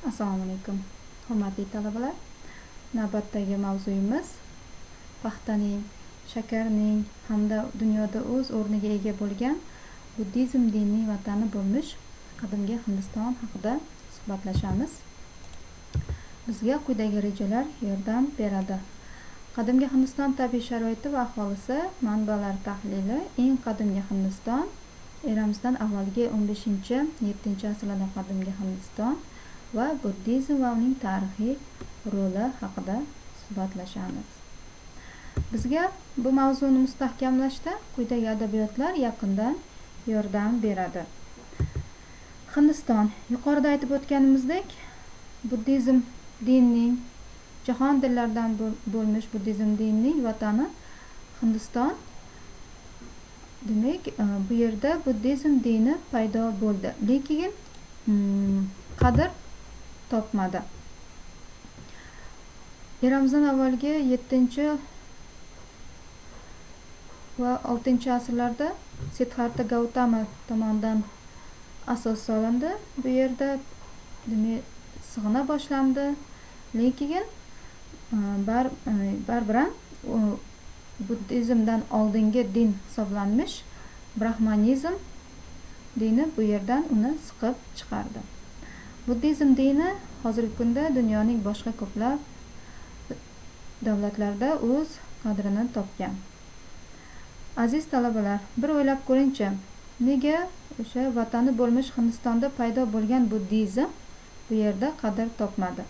Assalomu alaykum, hurmatli talabalar. Navbatdagi mavzuyimiz paxtaning, shakarning hamda dunyoda o'z o'rniga ega bo'lgan buddizm dinining vatani bo'lmish qadimgi Hindiston haqida suhbatlashamiz. Bizga quyidagi rejalar yordam beradi. Qadimgi Hindiston tabiiy sharoiti va aholisi manbalar tahlili. Eng qadimgi Hindiston eramizdan avvalgi 15-7 asrlarda qadimgi Hindiston va buddizm va uning tarixiy roli haqida suhbatlashamiz. Bizga bu mavzuni mustahkamlashda quyidagi adabiyotlar yaqindan yordam beradi. Hindiston, yuqorida aytib o'tganimizdek, buddizm dinining jahon dillaridan bo'lmish buddizm dinining vatani Hindiston. Demak, bu yerda buddizm dini paydo bo'ldi, lekin qadr topmadi. Eramizdan avvalgi 7 va 6 asrlarda Siddhartha Gautama tomonidan asos solindi. Bu yerda demak sig'ina boshlandi, lekin baribir buddizmdan oldingi din hisoblanmish brahmanizm dini bu yerdan uni siqib chiqardi. Buddizm dini hozirgi kunda dunyoning boshqa ko'plab davlatlarida o'z qadrini topgan. Aziz talabalar, bir o'ylab ko'ringchi, nega o'sha vatani bo'lmish Hindistonda paydo bo'lgan buddizm bu yerda qadr topmadi?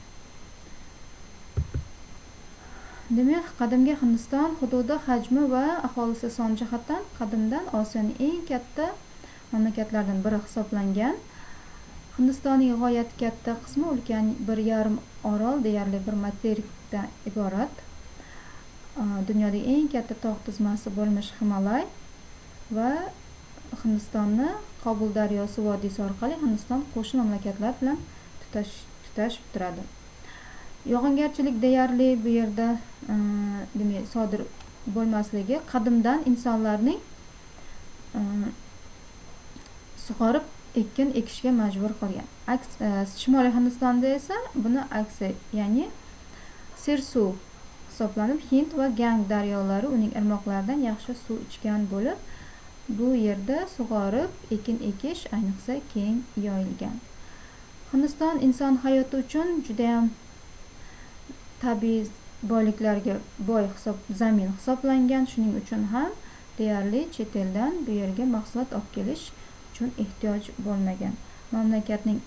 Demak, qadimgi Hindiston hududi hajmi va aholisi soni jihatdan qadimdan Osiyoning eng katta mamlakatlaridan biri hisoblangan. Hindistonning g'oyat katta qismi ulkan 1,5 orol, deyarli bir materikdan iborat. Dunyodagi eng katta tog' tizmasi bo'lmish Himalay va Hindistonni Qobul daryosi vodiysi orqali Hindiston qo'shni mamlakatlar bilan tutashib turadi. Yog'ingarchilik deyarli bu yerda demak sodir bo'lmasligi qadimdan insonlarning sug'orib ekin ekishga majbur qilgan. Shimoliy Hindistonda esa buni aksi, ya'ni sersuv hisoblanib, Hind va Gang daryolari uning irmoqlaridan yaxshi suv ichgan bo'lib, bu yerda sug'orib ekin ekish ayniqsa keng yoyilgan. Hindiston inson hayoti uchun juda ham tabiiy boyliklarga boy zamin hisoblangan. Shuning uchun ham deyarli chet eldan bu yerga mahsulot olib kelish uchun ehtiyoj bo'lmagan. Mamlakatning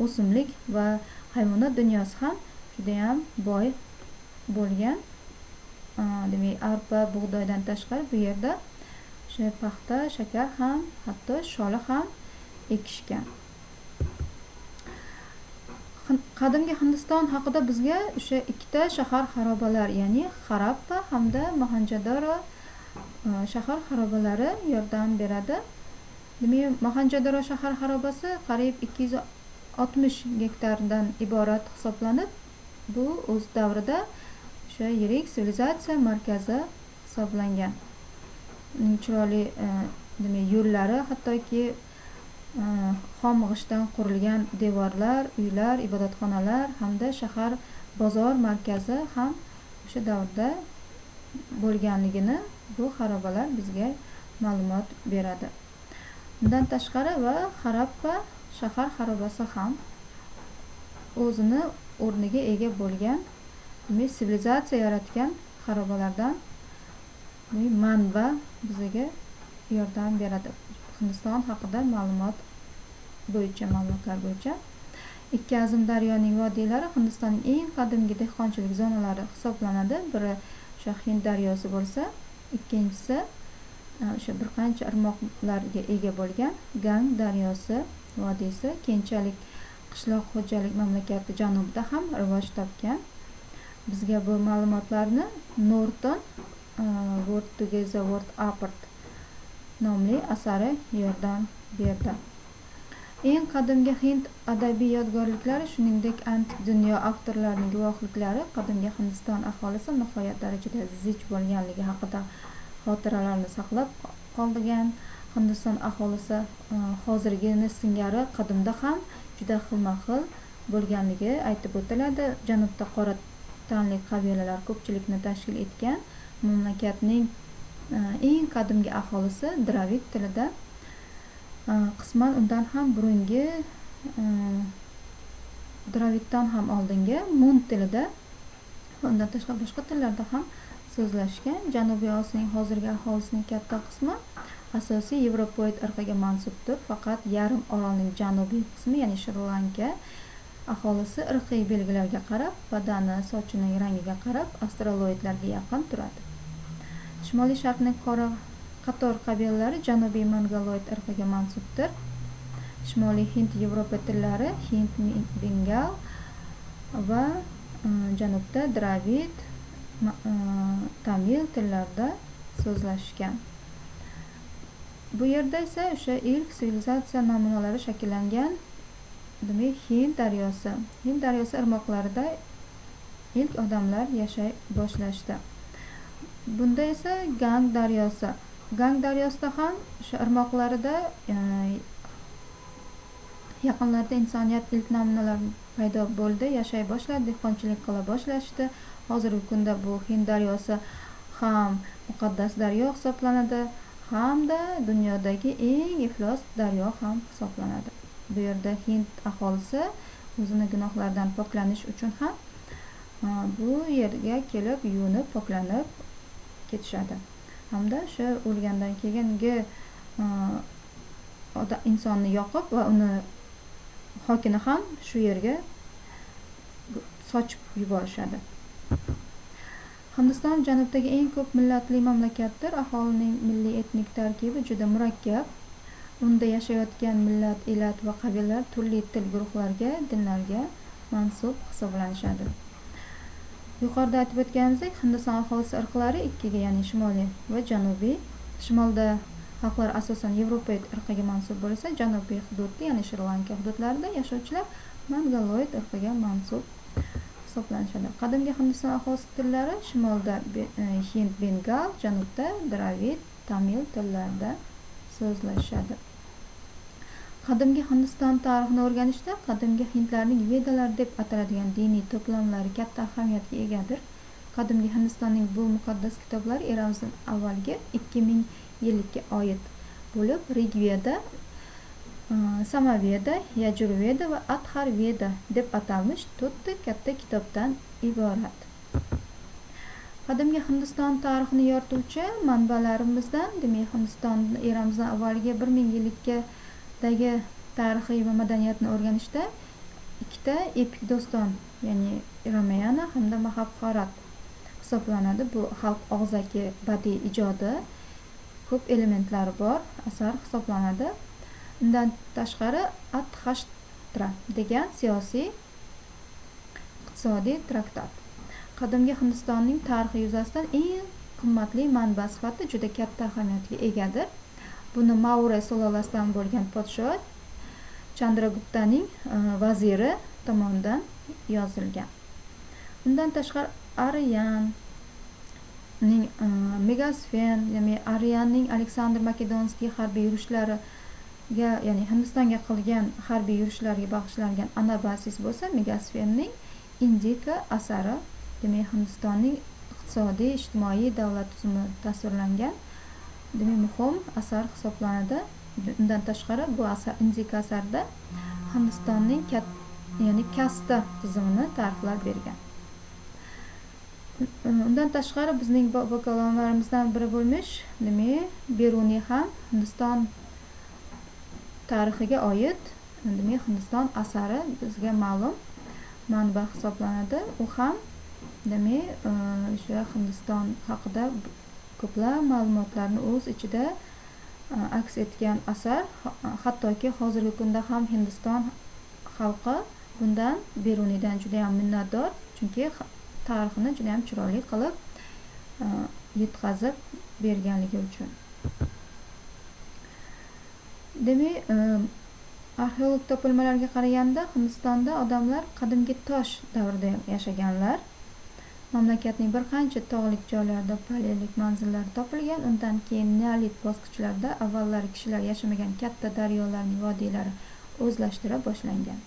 o'simlik va hayvonot dunyosi ham juda ham boy bo'lgan. Demak, arpa, bug'doydan tashqari bu yerda o'sha paxta, shakar ham, hatto sholi ham ekishgan. Qadimgi Hindiston haqida bizga o'sha ikkita shahar xarobalari, ya'ni Harappa hamda Mohenjo-Daro shahar xarobalari yordam beradi. Demak, Mohenjo-Daro shahar xarobasi qariyb 260 gektardan iborat hisoblanib, bu o'z davrida o'sha yirik sivilizatsiya markazi hisoblangan. Uning chiroyli demak yo'llari, hattoki xom g'ishtdan qurilgan devorlar, uylar, ibodatxonalar hamda shahar bozor markazi ham o'sha davrda bo'lganligini bu xarobalar bizga ma'lumot beradi. Bundan tashqari va Harappa shahar xarobasi ham o'zini o'rniga ega bo'lgan, demak sivilizatsiya yaratgan xarobalardan manba bizga yordam beradi. Hindiston haqida ma'lumot bo'yicha, ma'lumotlar bo'yicha ikki azim daryoning vodiylari Hindistonning eng qadimgi dehqonchilik zonalari hisoblanadi. Biri o'sha Hind daryosi bo'lsa, ikkinchisi o'sha bir qancha irmoqlarga ega bo'lgan Gang daryosi vodiysi keyinchalik qishloq xo'jalik mamlakati janubida ham rivoj topgan. Bizga bu ma'lumotlarni Norton World Together World Apart nomli asari yordam berdi. Eng qadimgi Hind adabiy yodgorliklari, shuningdek antik dunyo avtorlarining guvohliklari qadimgi Hindiston aholisi nihoyat darajada zich bo'lganligi haqida xotiralarni saqlab qoldirgan. Hindiston aholisi hozirgini singari qadimda ham juda xilma-xil bo'lganligi aytib o'tiladi. Janubda qora tanli qabilalar ko'pchilikni tashkil etgan. Mamlakatning eng qadimgi aholisi dravid tilida, qisman undan ham burungi draviddan ham oldingi mund tilida va undan tashqari boshqa tillarda ham so'zlashgan. Janubiy Osiyoning hozirgi aholisining katta qismi asosiy yevropoid irqiga mansubdir. Faqat yarim orolning janubiy qismi, ya'ni Shri-Lanka aholisi irqiy belgilarga qarab, badani, sochining rangiga qarab astraloidlarga yaqin turadi. Shimoliy sharqning qora qator qabilalari janubiy mongoloid irqiga mansubdir. Shimoliy Hind Yevropa tillari hind, bengal va janubda dravid, tamil tillarida so'zlashgan. Bu yerda esa o'sha ilk sivilizatsiya namunalari shakllangan, demak Hind daryosi. Hind daryosi irmoqlarida ilk odamlar yashay boshlashdi. Bunda esa Gang daryosi. Gang daryosida ham o'sha irmoqlarida yaqinlarda insoniyat ilk namunalari paydo bo'ldi, yashay boshladi, dehqonchilik qila boshlashdi. Hozirgi kunda bu Hind daryosi ham muqaddas daryo hisoblanadi, hamda dunyodagi eng iflos daryo ham hisoblanadi. Bu yerda hind aholisi o'zini gunohlaridan poklanish uchun ham bu yerga kelib yuvinib, poklanib ketishadi. Hamda o'sha o'lgandan keyingi insonni yoqib va uni xokini ham shu yerga sochib yuborishadi. Hindiston janubdagi eng ko'p millatli mamlakatdir. Aholining milliy etnik tarkibi juda murakkab. Unda yashayotgan millat, elat va qabilalar turli til guruhlariga, dinlarga mansub hisoblanishadi. Yuqorida aytib o'tganimizdek, Hindiston aholisi irqlari ikkiga, ya'ni shimoliy va janubiy. Shimolda xalqlar asosan yevropoid irqiga mansub bo'lsa, janubiy hududda, ya'ni Shri-Lanka hududlarida yashovchilar mongoloid irqiga mansub hisoblanishadi. Qadimgi Hindiston aholisi tillari shimolda hind, bengal, janubda dravid, tamil tillarida so'zlashadi. Qadimgi Hindiston tarixini o'rganishda qadimgi hindlarning Vedalar deb ataladigan diniy to'plamlari katta ahamiyatga egadir. Qadimgi Hindistonning bu muqaddas kitoblari eramizdan avvalgi 2000 yillikka oid bo'lib, Rigveda, Samaveda, Yajurveda va Atharveda deb atalmish to'rtta katta kitobdan iborat. Qadimgi Hindiston tarixini yorituvchi manbalarimizdan, demak, Hindiston eramizdan avvalgi 1000 yillikdagi tarixiy va madaniyatni o'rganishda ikkita epik doston, ya'ni Ramayana hamda Mahabharat hisoblanadi. Bu xalq og'zaki badiiy ijodi, ko'p elementlari bor asar hisoblanadi. Undan tashqari Atxashtra degan siyosiy iqtisodiy traktat. Qadimgi Hindistonning tarixi yuzasidan eng qimmatli manba sifatida juda katta ahamiyatga egadir. Buni Maurya sulolasidan bo'lgan podsho Chandraguptaning vaziri tomonidan yozilgan. Undan tashqari Arianning Megasfen, ya'ni Arianning Aleksandr Makedonskiy harbiy yurishlariga, ya'ni Hindistonga qilgan harbiy yurishlariga bag'ishlangan Anabasis bo'lsa, Megasfenning Indika asari, demak Hindistonning iqtisodiy, ijtimoiy davlat tuzumi tasvirlangan, demak muhim asar hisoblanadi. Undan tashqari bu asar, Indika asarida Hindistonning ya'ni kasta tizimini ta'riflab bergan. Undan tashqari bizning bobokalonlarimizdan biri bo'lmish, demak Beruniy ham Hindiston tarixiga oid, demak Hindiston asari bizga ma'lum manba hisoblanadi. U ham demak o'sha Hindiston haqida ko'plab ma'lumotlarni o'z ichida aks etgan asar. Hattoki hozirgi kunda ham Hindiston xalqi bundan, Beruniydan juda ham minnatdor, chunki tarixini juda ham chiroyli qilib yetkazib berganligi uchun. Demak, arxeolog topilmalarga qaraganda Hindistonda odamlar qadimgi tosh davrida yashaganlar. Mamlakatning bir qancha tog'lik joylarida paleolit manzillari topilgan. Undan keyin neolit bosqichlarida avvallari kishilar yashamagan katta daryolarning vodiylari o'zlashtira boshlangan.